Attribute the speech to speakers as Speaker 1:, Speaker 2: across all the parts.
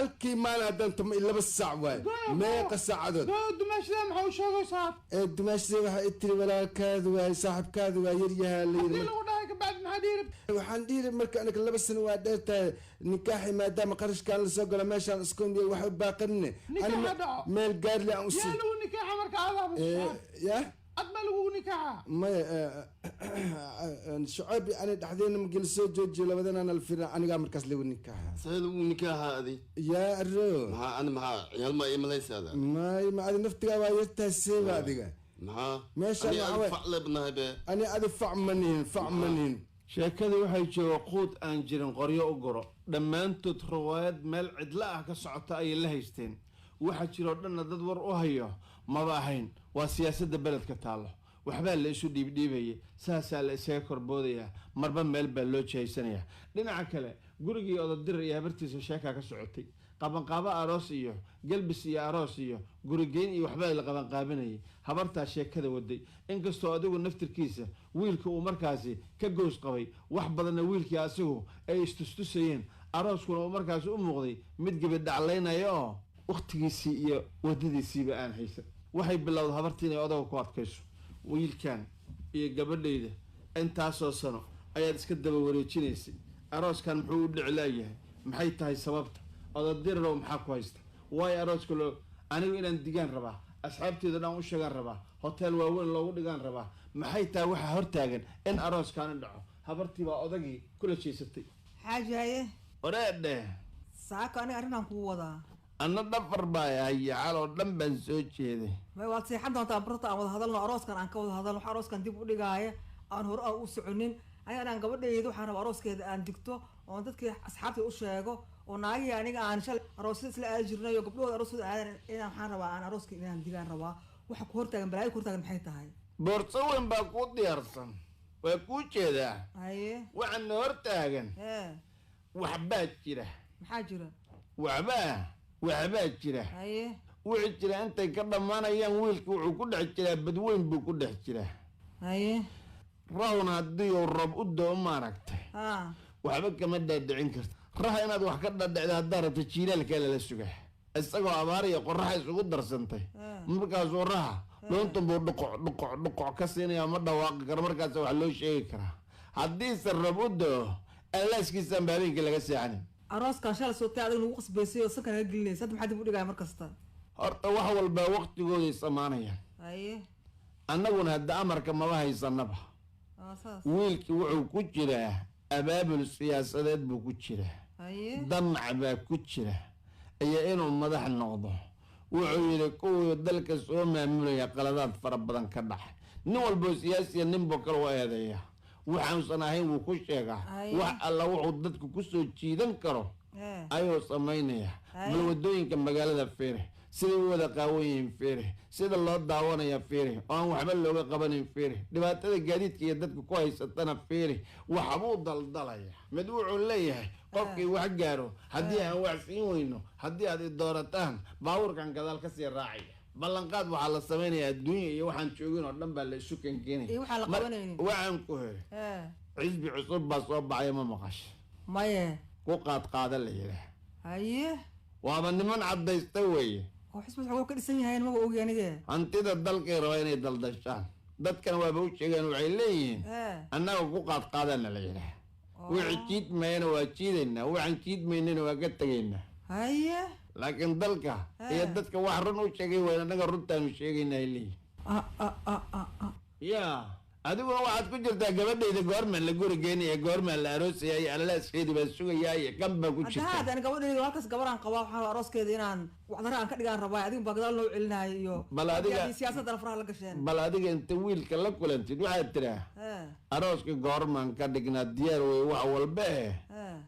Speaker 1: Halkii maalin haddaan 12 saac waay, meeqa saacadood?
Speaker 2: Dumaashada maxaa u sheegaysaa?
Speaker 1: Ee dumaashada waxaa i tiri walaalkaadu waay, saaxibkaadu waa yaryahaa la
Speaker 2: haddii
Speaker 1: yiri.
Speaker 2: Lagu dhahay kabacdi maxaa dhiiri?
Speaker 1: Waxaan dhiiri marka aniga 2 sano waa dheer tahay nikaaxi, maadaama qarashkaan lasoo galo meeshaan isku wax u baaqanine.
Speaker 2: Nikaaxa dhaco.
Speaker 1: Meel gaarli aan usii
Speaker 2: Yaa lagu nikaaxa marka adaa?
Speaker 1: Ya.
Speaker 2: Ad ma lagu nikaaxa?
Speaker 1: Maya, Shucayb, ani dhexdeena magel soo joojiyo, labadanaan alfira anigaa markaas lagu nikaaxa.
Speaker 3: See lagu nikaaxa adi?
Speaker 1: Yaa aro.
Speaker 3: Maxaa ani, maxaa ciyaal ma ii malaysaada?
Speaker 1: May, ma adi naftigaa waa yartahay, seeba adiga.
Speaker 3: Maxaa?
Speaker 1: Meeshaan
Speaker 3: ani
Speaker 1: waxaa
Speaker 3: adi
Speaker 1: waay-
Speaker 3: fac leebnahay be.
Speaker 1: Ani adi fac manihin, fac manihin.
Speaker 4: Sheekadii waxay jooga quud aan jirin qoryo u guro. Dhammaantood riwaayad meel cidlo ah ka socota ayay la haysteen. Waxa jiroo dhanna dad war u hayo maba ahayn. Waa siyaasadda beledka taallo, waxbaa la isu dhiibdhiibayay, saasaa la isaga korboodayaa, marba meel baa loo jihaysanayaa. Dhinaca kale, gurigii odadir iyo habartiisa sheekaa ka socotay, qabanqaabo aroos iyo galbis iyo aroos iyo gurigeyn iyo waxbaa la qabanqaabinayay. Habartaa sheekada waday, inkastoo adigu naftirkiisa wiilka uu markaasi ka gows qabay wax badanna, wiilkii asigu ay istustusayeen, arooskuna uu markaasi u muuqday mid gebidhaclaynaya oo wakhtigiisii iyo wadadiisiiba aan haysan. Waxay bilowda habartii inay odaga ku adkayso: wiilkan iyo gabadhayda intaasoo sano ayaad iska daba wareejinaysay, arooskan muxuu u dhici laayahay? Maxay tahay sababta? Odadirarow, maxaa ku haysta? Waayo arooska loo anigu inaan digaan rabaa, asxaabteeda dhan u sheegaan rabaa, hotel waaweyn loogu dhigaan rabaa. Maxay tahay waxaa hortaagan in arooskaani dhaco? Habartii baa odagii kula jeesatay.
Speaker 5: Xaaji, haye.
Speaker 4: Oreedhe.
Speaker 5: Saako aniga arrintaan kugu wadaa.
Speaker 4: Anna dhafar baa haya, xal oo dhan baan soo jeeday.
Speaker 5: May, waad seexan doontaa. Barta aan wada hadalno, arooskan aan ka wada hadalno. Wax arooskan dib u dhigaaya aan hore aan u soconin, aniga inaan gabadhayda waxaan rabaa arooskeeda aan digto oon dadkii asxaabtay u sheego oo naagihii aniga aan shalay aroosyada isla aadi jirnay oo gabdhahooda aroosyada aadan inaan waxaan rabaa aan arooska inaan digaan rabaa. Waxa ku hortaagan, balaayo ku hortaagan maxay tahay?
Speaker 4: Boorso weyn baa kuu diyaarsan, waa kuu jeedaa.
Speaker 5: Haye.
Speaker 4: Waxaana hortaagan
Speaker 5: ee
Speaker 4: waxbaa jira.
Speaker 5: Maxaa jira?
Speaker 4: Waxbaa jira.
Speaker 5: Haye.
Speaker 4: Wuxuu jira intay ka dhammaanayaan, wiilka wuxuu ku dhex jiraa badweyn buu ku dhex jiraa.
Speaker 5: Haye.
Speaker 4: Rahuna haddii uu roob u doo maaragtay
Speaker 5: ha
Speaker 4: waxba kama dhaadhicin karto. Raha inaad wax ka dhaadhicda haddaa rabto, jiilaalkaa lala sugaa, isagoo abaar iyo qoraxa isugu darsantay. Markaasuu raha dhuuntan buu dhuqoc dhuqoc dhuqoc ka siinaya, ma dhawaaqi karo, markaas wax loo sheegi karaa. Haddiise roob u doo, allaaskiisaan ba habeenkii laga seexanin.
Speaker 5: Arooskan shalay sootay adiga nagu qasbaysay oo sanka naga gelinaysa, hadda maxaa dib u dhigaya mar kasta?
Speaker 4: Horta wax walbaa waqtigooday samaanayaan.
Speaker 5: Haye.
Speaker 4: Annaguna hadda amarka maba haysanaba.
Speaker 5: Waa saas.
Speaker 4: Wiilkii wuxuu ku jiraa abaabul siyaasadeed buu ku jiraa.
Speaker 5: Haye.
Speaker 4: Damac baa ku jira iyo inuu madax noqdo. Wuxuu yidhi kuwii dalka soo maamulaya qaladaad fara badan ka dhacay. Nin walboo siyaasiya ninbuu kale u eedeeya, waxaanusan ahayn wuu ku sheegaa.
Speaker 5: Haye.
Speaker 4: Wax alla wuxuu dadka kusoo jiidan karo ayuu samaynaya.
Speaker 5: Haye.
Speaker 4: Bal wadooyinka magaalada fiire, siday u wada qaawan yihiin fiire, sida loo daawanaya fiire oo aan waxba looga qabanayn fiire, dhibaatada gaadiidka iyo dadka ku haysatana fiire. Waxbuu daldalaya. Mid wuxuu leeyahay qofkii wax gaaro haddii aan wax siin weyno, haddii aad i doorataan, baabuurkan gadaal kasii raacaya. Ballanqaad waxaa la samaynayaa adduunya iyo waxaan joogin oo dhan baa la isu kankeenaya.
Speaker 5: Iyo waxaan la qabanaynin.
Speaker 4: Waxaan ku helay xisbi cusub baa soo baxaya, ma maqasha?
Speaker 5: Maye.
Speaker 4: Ku qaadqaada la yidhaah.
Speaker 5: Haye.
Speaker 4: Waaba niman caddaysta weeye.
Speaker 5: Oo xisbi wuxuu ka dhisan yahay maba ogi anige.
Speaker 4: Hantida dalkay rabaa inay daldashaan, dadkana waaba u sheegaan, waxay leeyihiin annaga ku qaadqaadana la yidhaah. Wixii jiidmayana waa jiidaynaa, waxaan jiidmaynana waa ka tegaynaa.
Speaker 5: Haye.
Speaker 4: Laakiin dalka iyo dadka wax run u sheegay wayn, annaga runtaanu sheegayna ay leeyihin.
Speaker 5: Ah ah ah ah ah.
Speaker 4: Yaa, adiguna waxaad ku jirtaa gabadhayda goormaan la guri geenaya, goormaan la aroosaya iyo alalaaskeedii baan sugayaa iyo kan baa ku
Speaker 5: Hadda
Speaker 4: jirta.
Speaker 5: Haad ani gabadhayda halkaas gabaraan qabaa, waxaan rabaa arooskeeda inaan wacdara aan ka dhigaan rabaa, adigu baa gadaal noo celinaayo iyo
Speaker 4: Bal adiga-
Speaker 5: haddii siyaasadana faraha la gasheen.
Speaker 4: Bal adiga inta wiilka la kulantid waxaad tiraa arooska goormaan ka dhignaa? Diyaar wey wax walba eh.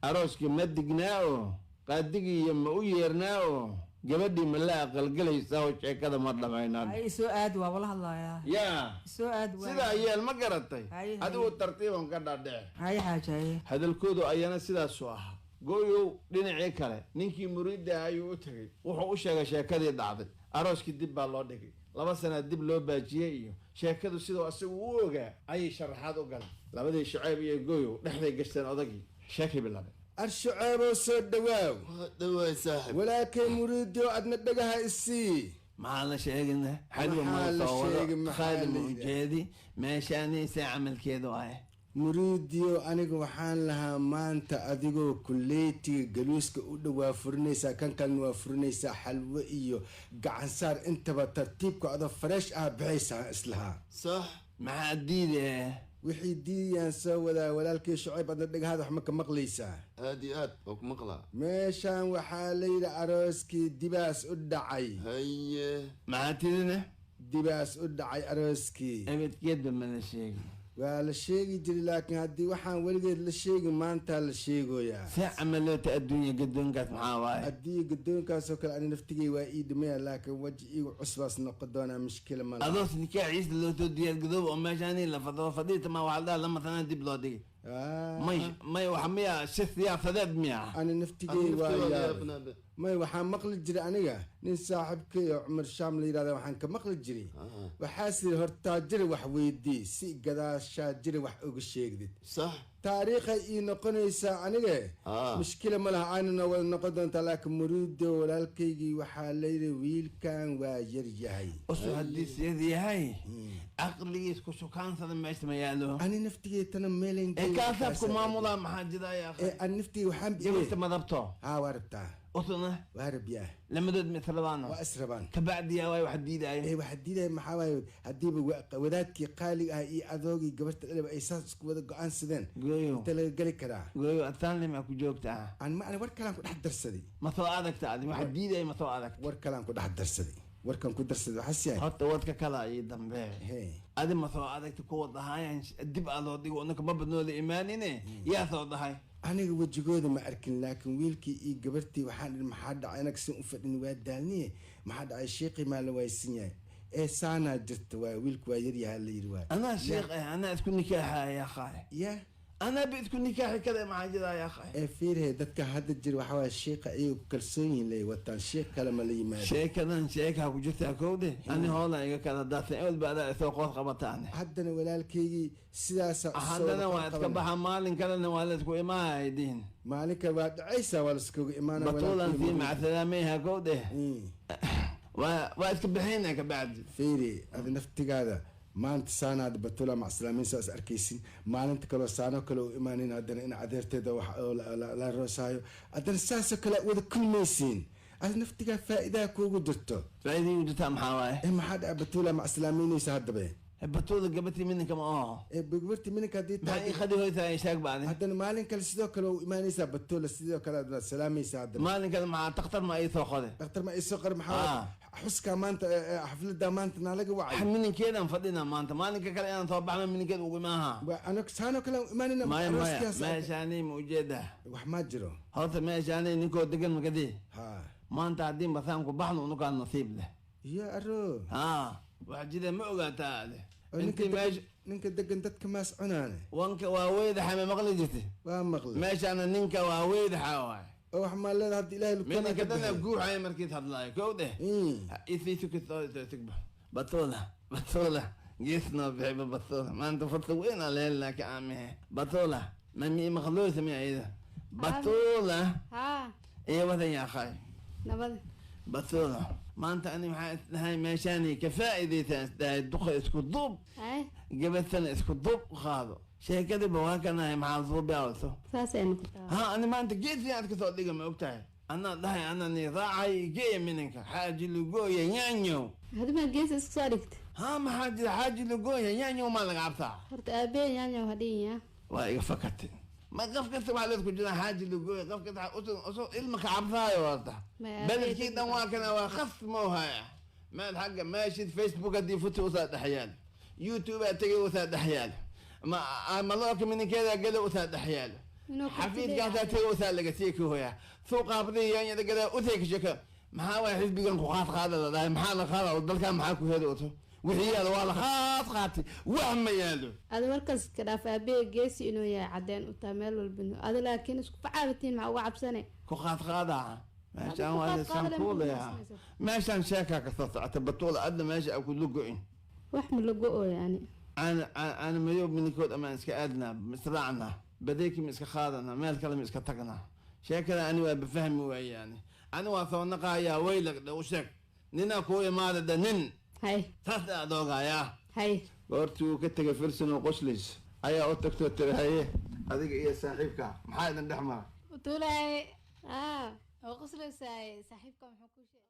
Speaker 4: Arooskii ma dignaa oo qaadigii iyo ma u yeernaa oo gabadhii ma la aqalgelaysaa oo sheekada ma dhamaynaan?
Speaker 5: Ay, isoo aadi, waaba la hadlayaa.
Speaker 4: Yaa.
Speaker 5: Isoo aadi waa.
Speaker 4: Sidaa yeel, ma garatay?
Speaker 5: Haye, haye.
Speaker 4: Adigu tartiiban ka dhaadhece.
Speaker 5: Haye xaaji, haye.
Speaker 4: Hadalkoodu ayana sidaasu ahaa. Gooyow dhinacii kale ninkii muriidda ah ayuu u tegey, wuxuu u sheegay sheekadii dhacday, arooskii dib baa loo dhigay, 2 sanaa dib loo baajiyey, iyo sheekadu siduu asigu u ogaa ayay sharaxaad u galeen. Labadii Shaceeb iyo Gooyow dhexday gashteen odagii, sheekay bilaabeen.
Speaker 1: Arshaceebow, soo dhawaaw.
Speaker 3: Waa dhawaay, saaxib.
Speaker 1: Walaalkay Muriidio, adna dhagaha isii.
Speaker 4: Maxaa la sheegina? Xalwa.
Speaker 1: Maxaa la
Speaker 4: Ma soo wado?
Speaker 1: sheegi, maxaa
Speaker 4: Khaalid
Speaker 1: la
Speaker 4: ma ujeedi meeshaani see camalkeedu ahay?
Speaker 1: Muriidiyo, aniga waxaan lahaa maanta adigoo kuleytiga galuuska u dhow waa furinaysaa, kan kalena waa furinaysaa, xalwo iyo gacansaar intaba tartiibka adoo fresh ah bixaysaa islahaa.
Speaker 3: Sax.
Speaker 4: Maxaa diide?
Speaker 1: Wixii diidayaan soo wadaa. Walaalkii Shucayb, adna dhagahaada wax ma ka maqlaysaa?
Speaker 3: Aad iyo aad waa ku maqlaa.
Speaker 1: Meeshaan waxaa layidhi arooskii dibaas u dhacay.
Speaker 3: Haye.
Speaker 4: Maxaa tidina?
Speaker 1: Dibaas u dhacay arooskii.
Speaker 4: Ebedkeedba mana sheegin.
Speaker 1: Waa la sheegi jiray, laakiin haddii waxaan weligeed la sheegin maantaa la sheegoyaa.
Speaker 4: See camaloota adduunya gadoonkaas maxaa waaye?
Speaker 1: Haddii gadoonkaasoo kale ani naftigay waa ii dhimaya, laakiin waji iigu cusbaas noqon doonaa, mushkila ma laha.
Speaker 4: Adoos nikaaxiisa loo soo diyaar gadooba oo meeshaani la fadoo fadhiita ma waxaa la dhaha 2 sana dib loo dhigay. May may, waxa miya si siyaasadeed miya?
Speaker 1: Ani naftigay waa yaabay. May, waxaan maqli jiray aniga nin saaxiibkay oo Cumar Shaam la yidhahda, waxaan ka maqli jiray waxaas yidhi: hortaa jiri wax weydii, si gadaashaa jiri wax uga sheegdid.
Speaker 3: Sax.
Speaker 1: Taariikhay ii noqonaysaa anige. Mushkila ma laha, ayna noo wada noqon doontaa, laakiin Muriido walaalkaygii waxaa layidhi wiilkan waa yar yahay.
Speaker 4: Usu haddii siyad yahay, caqligiis ku shukaansada meesha ma yaalo.
Speaker 1: Ani naftigay tana meelayn.
Speaker 4: Ee kaasaad ku maamulaa, maxaa jira yaa?
Speaker 1: Ee ani naftigay waxaan
Speaker 4: Gabarta madabto?
Speaker 1: Haa, waa rabtaa.
Speaker 4: Usuna?
Speaker 1: Waa rabyaa.
Speaker 4: Lamadood ma israbaano?
Speaker 1: Waa israbaan.
Speaker 4: Kabacdiyaa waay wax diidaya?
Speaker 1: Ee waxa diidaya maxaa waaye? Haddiiba wadaadkii qaaliga ah iyo adoogii gabarta dhalaba ay saas isku wada go-aansadeen,
Speaker 4: Gooyo.
Speaker 1: inta laga geli karaa?
Speaker 4: Gooyo ataanle maa ku joogtaa?
Speaker 1: An ma ani war kalaan ku dhex darsaday.
Speaker 4: Ma soo adagta adi waxa diidaya? Ma soo adagta?
Speaker 1: War kalaan ku dhex darsaday, warkan ku darsaday waxaas yahay.
Speaker 4: Horta wadka kala iyo dambe adi ma soo adagta kuwa dhahaayan dib aa loo dhigo, unaka ma badnooda imaanine, yaa soo dhahay?
Speaker 1: Aniga wejigooda ma arkin, laakiin wiilkii iyo gabartii waxaan idhi: maxaa dhacay? Anaga sin u fadhin waa daalniye, maxaa dhacay? Sheekii maa la waaysan yahay? Ee saanaa jirta waay, wiilku waa yaryahaa la yidhi waay.
Speaker 4: Anaa sheekh eh, anaa isku nikaaxaya yaa qaay.
Speaker 1: Ya.
Speaker 4: Anaa ba isku nikaaxi kada, maxaa jira yaa qaay?
Speaker 1: Ee fiirhe, dadka hadda jira waxaa waaya sheekha iyaga ku kalsoon yihiin lay wataan, sheekh kale ma la yimaado.
Speaker 4: Sheekadan sheekaa ku jirtaa kowde, ani hoolan iga kala daadsan, ewel ba adaa isoo qoos qabataane.
Speaker 1: Haddana walaalkaygii sidaasaa u soo
Speaker 4: Haddana waa iska
Speaker 1: qabanaya.
Speaker 4: baxa, maalin kalena waa la isku imaahaya dihin.
Speaker 1: Maalin kale waa dhacaysaa, waa laiskugu imaana.
Speaker 4: Batuulan sii macsalaameyha kowde, waa iska bixina kabacdi.
Speaker 1: Fiiri, adi naftigaada maanta saanaad Batula macsalaameyn soo is arkaysin, maalinta kaloo saano kale u imaanin, haddana in adeerteeda wax oo la roosaayo, haddana saasoo kale wada kulmaysiin, adi naftigaa faa'iidaa kuugu jirto.
Speaker 4: Faa'iida igu jirtaa maxaa waaye?
Speaker 1: Ee maxaa dhaca? Batula macsalaameynaysa haddaba.
Speaker 4: Batuuda gabartii mininka ma oho?
Speaker 1: Ee gabartii mininka haddii
Speaker 4: Maxaa
Speaker 1: tahay
Speaker 4: ii khadi hoytaa sheeg bacdi.
Speaker 1: Haddana maalin kale sidoo kale u imaanaysaa Batula, sidoo kale aad salaamaysaa haddana.
Speaker 4: Maalin kale maxaa takhtar ma ii soo qode?
Speaker 1: Dhakhtar ma isoo qor, maxaa xuskaa maanta xafladaa maanta naalaga wacay?
Speaker 4: Mininkeedaan fadhina maanta, maalinka kale inaan soo baxno mininkeed ugu imaaha.
Speaker 1: Waa anag saanoo kale aan imaanayna.
Speaker 4: Maya maya.
Speaker 1: Arooskiyaas.
Speaker 4: Meeshaani ma ujeedaa?
Speaker 1: Wax maa jiro.
Speaker 4: Horta meeshaani ninkoo degan makadii
Speaker 1: Ha.
Speaker 4: Maanta haddii basaan ku baxno unukaan nasiib leh.
Speaker 1: Iyo aro.
Speaker 4: Ha, wax jira ma ogaataa ade?
Speaker 1: Oo ninka
Speaker 4: Intii meesha
Speaker 1: ninka degan dadka maas cunaane.
Speaker 4: Wanka waa weydaxa, ma maqli jirti?
Speaker 1: Waa maqli.
Speaker 4: Meeshaana ninka waa weydaxa waay.
Speaker 1: Oo wax maa leeda hadda Ilaahay lugtana
Speaker 4: Mininka
Speaker 1: ka
Speaker 4: dana
Speaker 1: bixiyo.
Speaker 4: guuxaya markiis hadlaayo kowdhe. Isiisukistigba Batoola, Batoola geesnoo bixiba. Batoola maanta fadli weyn aa laheli, laakiin aamihe Batoola ma mi maqlooysa mi ayada Batoola?
Speaker 6: Haa.
Speaker 4: Iyo wadan yaaqay.
Speaker 6: Nabad.
Speaker 4: Batoola, maanta ani waxaan isdhahay meeshaani ka faa'iidaysaan, isdhahay duqa isku duub,
Speaker 6: Ay.
Speaker 4: gabadhana isku duub u qaado, sheekadiiba waa kanahay, maxaa suubiawso?
Speaker 6: Saasay noqotaa.
Speaker 4: Ha, ani maanta geed fiican kasoo dhiga, ma ogtahay? Anaa dhahay anaa ni raacay, geeya mininka Xaaji Lugooya yaanyow.
Speaker 6: Hadimaa gees isku soo dhigta.
Speaker 4: Ha, maxaa jira? Xaaji Lugooya yaanyow maa laga cabsaa?
Speaker 6: Horta aabee yaanyow hadhiin yaa.
Speaker 4: Waa iga fakatay, ma qof kasta waxaa leedku jiraa Xaaji Lugooya, qof kasta usu ilma ka cabsaayo horta.
Speaker 6: Ma aabee
Speaker 4: Beledkii dhan waa kana, waa khas moohaya meel xagga meeshid, Facebook haddii futi usaa dhexyaal, YouTube aa tegay usaa dhexyaal, ma malooka mininkeeda gada usaa dhexyaal.
Speaker 6: Inuu
Speaker 4: Xafiidkaasaa tegay usaa laga sii kahoyaa, suuqaafadii yaanyada gadaa usay ka sheka. Maxaa waaya xisbigan ku qaad qaada la dhahay? Maxaa la qaada dalkan? Maxaa ku heli uto? Wixii yaalo waa la qaad qaatay, wax ma yaalo.
Speaker 6: Adi warkaas ka dhaaf, aabee geesi inuu yahay cadeen u tahay meel walba adi, laakiin isku facaabatiin, maxaa uga cabsane?
Speaker 4: Ku qaad qaadaa meeshaan
Speaker 6: Adiga
Speaker 4: waa
Speaker 6: ku qaad
Speaker 4: lisaan
Speaker 6: qaada
Speaker 4: kuulayaa.
Speaker 6: lama.
Speaker 4: Meeshaan sheekaa kasoo socota Batuula, adna meesha aa ku lugo-in.
Speaker 6: Wax ma lagu ooyo ani.
Speaker 4: Aan madow mininkood amaan iska aadnaa, ma israacnaa, badeeki ma iska qaadanaa, meel kale ma iska tagnaa? Sheekada ani waa bafahmi waayaani, ani waa soo naqaayaa. Weylag dhe, u sheeg ninaa kuu imaada dhe, nin
Speaker 6: Hay.
Speaker 4: Saas dhe adoogayaa.
Speaker 6: Hay.
Speaker 4: Goortii uu ka tegay Filson oo qoslays ayaa u tagtoo tiri: "Haye, adiga iyo saaxiibka maxaa idin dhex mara?"
Speaker 6: Batuulay, ah, oo qoslaysaay, saaxiibka muxuu ku sheegay?